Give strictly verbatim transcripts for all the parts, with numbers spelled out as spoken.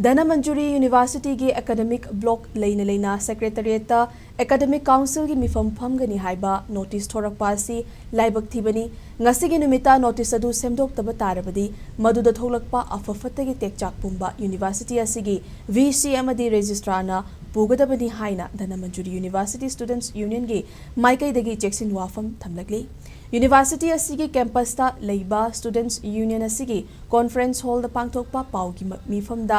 ꯙꯅꯃꯟꯖꯨꯔꯤ ꯌꯨꯅꯤꯚꯔꯁꯤꯇꯤꯒꯤ academic block ꯂꯩꯅ ꯂꯩꯅ ꯁꯦꯀ꯭ꯔꯦꯇꯔꯤꯌꯦꯠꯇ ꯑꯦꯀꯥꯗꯃꯤꯛ ꯀꯥꯎꯟꯁꯤꯜꯒꯤ ꯃꯤꯐꯝ ꯐꯝꯒꯅꯤ ꯍꯥꯏꯕ ꯅꯣꯇꯤꯁ ꯊꯣꯔꯛꯄ ꯑꯁꯤ ꯂꯥꯏꯕꯛ ꯊꯤꯕꯅꯤ꯫ ꯉꯁꯤꯒꯤ ꯅꯨꯃꯤꯠꯇ ꯅꯣꯇꯤꯁ ꯑꯗꯨ ꯁꯦꯝꯗꯣꯛꯇꯕ ꯇꯥꯔꯕꯗꯤ ꯃꯗꯨꯗ ꯊꯣꯛꯂꯛꯄ ꯑꯐ ꯐꯠꯇꯒꯤ ꯇꯦꯛꯆꯥꯛ ꯄꯨꯝꯕ ꯌꯨꯅꯤꯚꯔꯁꯤꯇꯤ ꯑꯁꯤꯒꯤ ꯚꯤ ꯁꯤ ꯑꯃꯗꯤ ꯔꯦꯖꯤꯁꯇ꯭ꯔꯥꯔꯅ ꯄꯨꯒꯗꯕꯅꯤ ꯍꯥꯏꯅ ꯙꯅꯃꯟꯖꯨꯔꯤ ꯌꯨꯅꯤꯚꯔꯁꯤꯇꯤ ꯁ꯭ꯇꯨꯗꯦꯟꯠꯁ ꯌꯨꯅꯤꯌꯟꯒꯤ ꯃꯥꯏꯀꯩꯗꯒꯤ ꯆꯦꯛꯁꯤꯟ ꯋꯥꯐꯝ ꯊꯝꯂꯛꯂꯤ꯫ ꯌꯨꯅꯤꯚꯔꯁꯤꯇꯤ ꯑꯁꯤꯒꯤ ꯀꯦꯝꯄꯁꯇ ꯂꯩꯕ ꯁ꯭ꯇꯨꯗꯦꯟꯠꯁ ꯌꯨꯅꯤꯌꯟ ꯑꯁꯤꯒꯤ ꯀꯣꯟꯐ꯭ꯔꯦꯟꯁ ꯍꯣꯜꯗ ꯄꯥꯡꯊꯣꯛꯄ ꯄꯥꯎꯒꯤ ꯃ-, ꯃꯤꯐꯝꯗ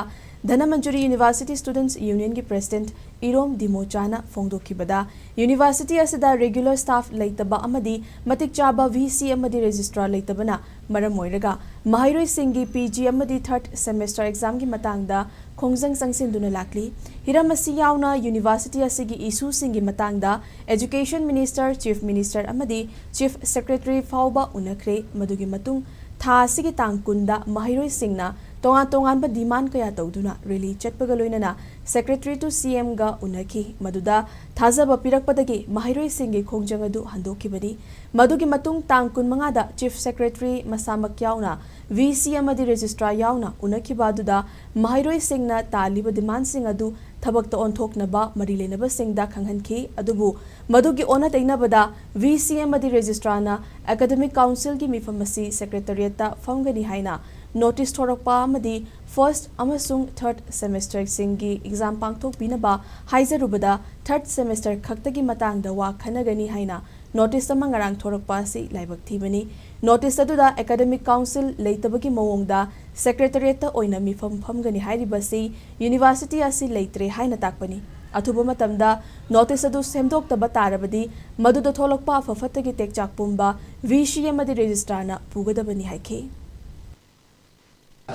ꯙꯅꯃꯟꯖꯨꯔꯤ ꯌꯨꯅꯤꯚꯔꯁꯤꯇꯤ ꯁ꯭ꯇꯨꯗꯦꯟꯠꯁ ꯌꯨꯅꯤꯌꯟꯒꯤ ꯄ꯭ꯔꯦꯁꯤꯗꯦꯟꯠ ꯏꯔꯣꯝ ꯗꯤꯃꯣꯆꯥꯅ ꯐꯣꯡꯗꯣꯛꯈꯤꯕꯗ, ꯌꯨꯅꯤꯚꯔꯁꯤꯇꯤ ꯑꯁꯤꯗ ꯔꯤꯒꯨꯂꯔ ꯁ꯭ꯇꯥꯐ ꯂꯩꯇꯕ ꯑꯃꯗꯤ ꯃꯇꯤꯛ ꯆꯥꯕ ꯚꯤ ꯁꯤ ꯑꯃꯗꯤ ꯔꯦꯖꯤꯁꯇ꯭ꯔꯥꯔ ꯂꯩꯇꯕꯅ ꯃꯔꯝ ꯑꯣꯏꯔꯒ ꯃꯍꯩꯔꯣꯏꯁꯤꯡꯒꯤ ꯄꯤ ꯖꯤ ꯑꯃꯗꯤ ꯊꯔꯗ ꯁꯦꯃꯦꯁꯇꯔ ꯑꯦꯛꯖꯥꯝꯒꯤ ꯃꯇꯥꯡꯗ ꯈꯣꯡꯖꯪ ꯆꯪꯁꯤꯟꯗꯨꯅ ꯂꯥꯛꯂꯤ꯫ ꯍꯤꯔꯝ ꯑꯁꯤ ꯌꯥꯎꯅ ꯌꯨꯅꯤꯚꯔꯁꯤꯇꯤ ꯑꯁꯤꯒꯤ ꯏꯁꯨꯁꯤꯡꯒꯤ ꯃꯇꯥꯡꯗ ꯑꯦꯖꯨꯀꯦꯁꯟ ꯃꯤꯅꯤꯁꯇꯔ, ꯆꯤꯐ ꯃꯤꯅꯤꯁꯇꯔ ꯑꯃꯗꯤ ꯆꯤꯐ ꯁꯦꯀ꯭ꯔꯦꯇꯔꯤ ꯐꯥꯎꯕ ꯎꯅꯈ꯭ꯔꯦ꯫ ꯃꯗꯨꯒꯤ ꯃꯇꯨꯡ ꯊꯥ ꯑꯁꯤꯒꯤ ꯇꯥꯡ ꯀꯨꯟꯗ ꯃꯍꯩꯔꯣꯏꯁꯤꯡꯅ ꯇꯣꯉꯥꯟ ꯇꯣꯉꯥꯟꯕ ꯗꯤꯃꯥꯟ ꯀꯌꯥ ꯇꯧꯗꯨꯅ ꯔꯦꯂꯤ ꯆꯠꯄꯒ ꯂꯣꯏꯅꯅ ꯁꯦꯀ꯭ꯔꯦꯇꯔꯤ ꯇꯨ ꯁꯤ ꯑꯦꯝꯒ ꯎꯅꯈꯤ꯫ ꯃꯗꯨꯗ ꯊꯥꯖꯕ ꯄꯤꯔꯛꯄꯗꯒꯤ ꯃꯍꯩꯔꯣꯏꯁꯤꯡꯒꯤ ꯈꯣꯡꯖꯪ ꯑꯗꯨ ꯍꯟꯗꯣꯛꯈꯤꯕꯅꯤ꯫ ꯃꯗꯨꯒꯤ ꯃꯇꯨꯡ ꯇꯥꯡ ꯀꯨꯟꯃꯉꯥꯗ ꯆꯤꯐ ꯁꯦꯀ꯭ꯔꯦꯇꯔꯤ ꯃꯁꯥꯃꯛ ꯌꯥꯎꯅ ꯚꯤ ꯁꯤ ꯑꯃꯗꯤ ꯔꯦꯖꯤꯁꯇ꯭ꯔꯥꯔ ꯌꯥꯎꯅ ꯎꯅꯈꯤꯕ ꯑꯗꯨꯗ ꯃꯍꯩꯔꯣꯏꯁꯤꯡꯅ ꯇꯥꯜꯂꯤꯕ ꯗꯤꯃꯥꯟꯁꯤꯡ ꯑꯗꯨ ꯊꯕꯛꯇ ꯑꯣꯟꯊꯣꯛꯅꯕ ꯃꯔꯤ ꯂꯩꯅꯕꯁꯤꯡꯗ ꯈꯪꯍꯟꯈꯤ꯫ ꯑꯗꯨꯕꯨ ꯃꯗꯨꯒꯤ ꯑꯣꯟꯅ ꯇꯩꯅꯕꯗ ꯚꯤ ꯁꯤ ꯑꯃꯗꯤ ꯔꯦꯖꯤꯁꯇ꯭ꯔꯥꯔꯅ ꯑꯦꯀꯥꯗꯃꯤꯛ ꯀꯥꯎꯟꯁꯤꯜꯒꯤ ꯃꯤꯐꯝ ꯑꯁꯤ ꯁꯦꯀ꯭ꯔꯦꯇꯔꯤꯌꯦꯠꯇ ꯐꯝꯒꯅꯤ ꯍꯥꯏꯅ ꯅꯣꯇꯤꯁ ꯊꯣꯔꯛꯄ ꯑꯃꯗꯤ ꯐꯥꯔꯁꯠ ꯑꯃꯁꯨꯡ ꯊꯔꯗ ꯁꯦꯃꯦꯁꯇꯔꯁꯤꯡꯒꯤ ꯑꯦꯛꯖꯥꯝ ꯄꯥꯡꯊꯣꯛꯄꯤꯅꯕ ꯍꯥꯏꯖꯔꯨꯕꯗ ꯊꯔꯗ ꯁꯦꯃꯦꯁꯇꯔ ꯈꯛꯇꯒꯤ ꯃꯇꯥꯡꯗ ꯋꯥ ꯈꯟꯅꯒꯅꯤ ꯍꯥꯏꯅ ꯅꯣꯇꯤꯁ ꯑꯃ ꯉꯔꯥꯡ ꯊꯣꯔꯛꯄ ꯑꯁꯤ ꯂꯥꯏꯕꯛ ꯊꯤꯕꯅꯤ꯫ ꯅꯣꯇꯤꯁ ꯑꯗꯨꯗ ꯑꯦꯀꯥꯗꯃꯤꯛ ꯀꯥꯎꯟꯁꯤꯜ ꯂꯩꯇꯕꯒꯤ ꯃꯑꯣꯡꯗ ꯁꯦꯀ꯭ꯔꯦꯇꯔꯤꯌꯦꯠꯇ ꯑꯣꯏꯅ ꯃꯤꯐꯝ ꯐꯝꯒꯅꯤ ꯍꯥꯏꯔꯤꯕꯁꯤ ꯌꯨꯅꯤꯚꯔꯁꯤꯇꯤ ꯑꯁꯤ ꯂꯩꯇ꯭ꯔꯦ ꯍꯥꯏꯅ ꯇꯥꯛꯄꯅꯤ꯫ ꯑꯊꯨꯕ ꯃꯇꯝꯗ ꯅꯣꯇꯤꯁ ꯑꯗꯨ ꯁꯦꯝꯗꯣꯛꯇꯕ ꯇꯥꯔꯕꯗꯤ ꯃꯗꯨꯗ ꯊꯣꯛꯂꯛꯄ ꯑꯐ ꯐꯠꯇꯒꯤ ꯇꯦꯛꯆꯥꯛ ꯄꯨꯝꯕ ꯚꯤ ꯁꯤ ꯑꯃꯗꯤ ꯔꯦꯖꯤꯁꯇ꯭ꯔꯥꯔꯅ ꯄꯨꯒꯗꯕꯅꯤ ꯍꯥꯏꯈꯤ꯫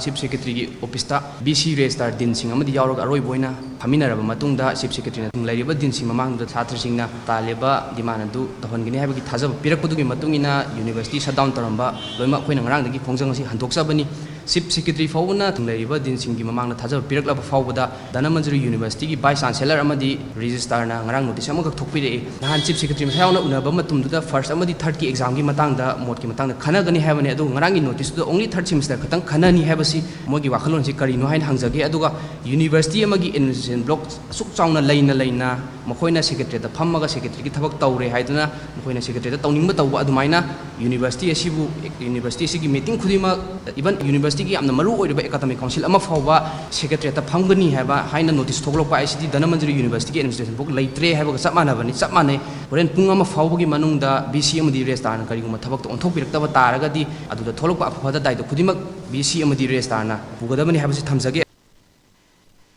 ꯆꯤꯐ ꯁꯦꯀ꯭ꯔꯦꯇꯔꯤꯒꯤ ꯑꯣꯐꯤꯁꯇ ꯚꯤ ꯁꯤ ꯔꯦꯖꯤꯁꯇ꯭ꯔꯥꯔ ꯗꯤꯟꯁꯤꯡ ꯑꯃꯗꯤ ꯌꯥꯎꯔꯒ ꯑꯔꯣꯏꯕ ꯑꯣꯏꯅ ꯐꯝꯃꯤꯟꯅꯔꯕ ꯃꯇꯨꯡꯗ ꯆꯤꯐ ꯁꯦꯀ꯭ꯔꯦꯇꯔꯤꯅ ꯂꯩꯔꯤꯕ ꯗꯤꯟꯁꯤꯡ ꯃꯃꯥꯡꯗ ꯁꯥꯇ꯭ꯔꯁꯤꯡꯅ ꯇꯥꯜꯂꯤꯕ ꯗꯤꯃꯥꯟ ꯑꯗꯨ ꯇꯧꯍꯟꯒꯅꯤ ꯍꯥꯏꯕꯒꯤ ꯊꯥꯖꯕ ꯄꯤꯔꯛꯄꯗꯨꯒꯤ ꯃꯇꯨꯡ ꯏꯟꯅ ꯌꯨꯅꯤꯚꯔꯁꯤꯇꯤ ꯁꯠ ꯗꯥꯎꯟ ꯇꯧꯔꯝꯕ ꯂꯣꯏꯅꯃꯛ ꯑꯩꯈꯣꯏꯅ ꯉꯔꯥꯡꯗꯒꯤ ꯈꯣꯡꯖꯪ ꯑꯁꯤ ꯍꯟꯗꯣꯛꯆꯕꯅꯤ꯫ Chief Secretary ꯐꯥꯎꯕꯅ ꯂꯩꯔꯤꯕ ꯗꯤꯟꯁꯤꯡꯒꯤ ꯃꯃꯥꯡꯗ ꯊꯥꯖꯕ ꯄꯤꯔꯛꯂꯕ ꯐꯥꯎꯕꯗ ꯙꯅꯃꯟꯖꯨꯔꯤ Universityꯒꯤ Vice Chancellor ꯑꯃꯗꯤ Registrarꯅ ꯉꯔꯥꯡ notice ꯑꯃꯈꯛ ꯊꯣꯛꯄꯤꯔꯛꯏ꯫ ꯅꯍꯥꯟ Chief Secretary ꯃꯁꯥ ꯌꯥꯎꯅ ꯎꯅꯕ ꯃꯇꯝꯗꯨꯗ first ꯑꯃꯗꯤ thirdꯀꯤ examꯒꯤ ꯃꯇꯥꯡꯗ, ꯃꯣꯠꯀꯤ ꯃꯇꯥꯡꯗ ꯈꯟꯅꯒꯅꯤ ꯍꯥꯏꯕꯅꯤ꯫ ꯑꯗꯨꯒ ꯉꯔꯥꯡꯒꯤ noticeꯇꯨꯗ only third semester ꯈꯛꯇꯪ ꯈꯟꯅꯅꯤ ꯍꯥꯏꯕꯁꯤ ꯃꯣꯏꯒꯤ ꯋꯥꯈꯜꯂꯣꯟꯁꯤ ꯀꯔꯤꯅꯣ ꯍꯥꯏꯅ ꯍꯪꯖꯒꯦ꯫ ꯑꯗꯨꯒ University ꯑꯃꯒꯤ administration block ꯑꯁꯨꯛ ꯆꯥꯎꯅ ꯂꯩꯅ ꯂꯩꯅ ꯃꯈꯣꯏꯅ Secretariatꯇ ꯐꯝꯃꯒ Secretaryꯒꯤ ꯊꯕꯛ ꯇꯧꯔꯦ ꯍꯥꯏꯗꯨꯅ ꯃꯈꯣꯏꯅ Secretariatꯇ ꯇꯧꯅꯤꯡꯕ ꯇꯧꯕ ꯑꯗꯨꯃꯥꯏꯅ University ꯑꯁꯤꯕꯨ, University ꯑꯁꯤꯒꯤ meeting ꯈꯨꯗꯤꯡꯃꯛ, even Universityꯒꯤ ꯌꯥꯝꯅ ꯃꯔꯨ ꯑꯣꯏꯔꯤꯕ Academic Council ꯑꯃ ꯐꯥꯎꯕ Secretariatꯇ ꯐꯝꯒꯅꯤ ꯍꯥꯏꯕ ꯍꯥꯏꯅ notice ꯊꯣꯛꯂꯛꯄ ꯍꯥꯏꯁꯤꯗꯤ ꯙꯅꯃꯟꯖꯨꯔꯤ Universityꯒꯤ administration ꯐꯥꯎ ꯂꯩꯇ꯭ꯔꯦ ꯍꯥꯏꯕꯒ ꯆꯞ ꯃꯥꯟꯅꯕꯅꯤ, ꯆꯞ ꯃꯥꯟꯅꯩ꯫ ꯍꯣꯔꯦꯟ ꯄꯨꯡ ꯑꯃ ꯐꯥꯎꯕꯒꯤ ꯃꯅꯨꯡꯗ VC ꯑꯃꯗꯤ Registrarꯅ ꯀꯔꯤꯒꯨꯝꯕ ꯊꯕꯛꯇ ꯑꯣꯟꯊꯣꯛꯄꯤꯔꯛꯇꯕ ꯇꯥꯔꯒꯗꯤ ꯑꯗꯨꯗ ꯊꯣꯛꯂꯛꯄ ꯑꯐ ꯐꯠꯇ ꯗꯥꯏꯇ ꯈꯨꯗꯤꯡꯃꯛ VC ꯑꯃꯗꯤ Registrarꯅ ꯄꯨꯒꯗꯕꯅꯤ ꯍꯥꯏꯕꯁꯤ ꯊꯝꯖꯒꯦ꯫